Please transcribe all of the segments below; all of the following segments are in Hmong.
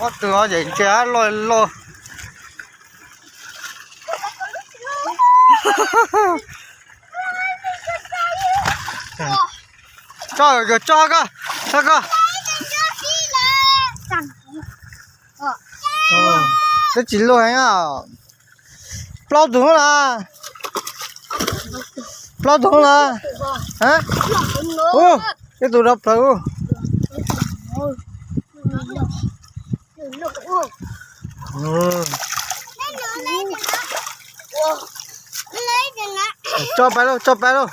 Ob tug no ces ntsia loj loj. Tso, tso koj, tso koj. Twb tsis luaj heev. Plaub tug na. Plaub tug na. Ub, ib tug rau plawv. Tso pais lauj, tso pais lauj.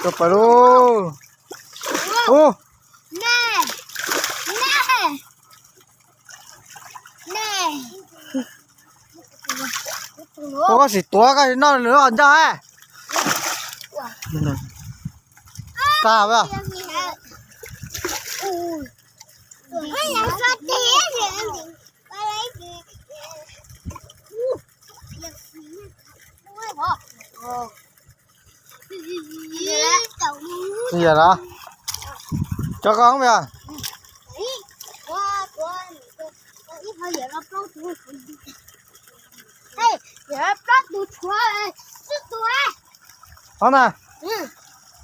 Tso pais lauj. Ub. Ua koj sim tuav koj noj lwm qhov ncauj hab. Tag. Yam no, cov koj yog. Ob na,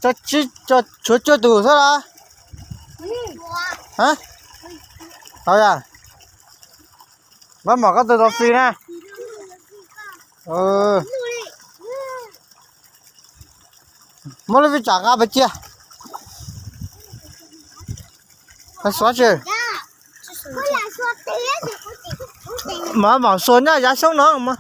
tshuav cuaj tus xwb los? Hab, yog, pab mom koj tus tau fij na. Muab lub vij tsam nqa pais cia. Suav tsi. Mam mam suav nyob yav xyoob no mas.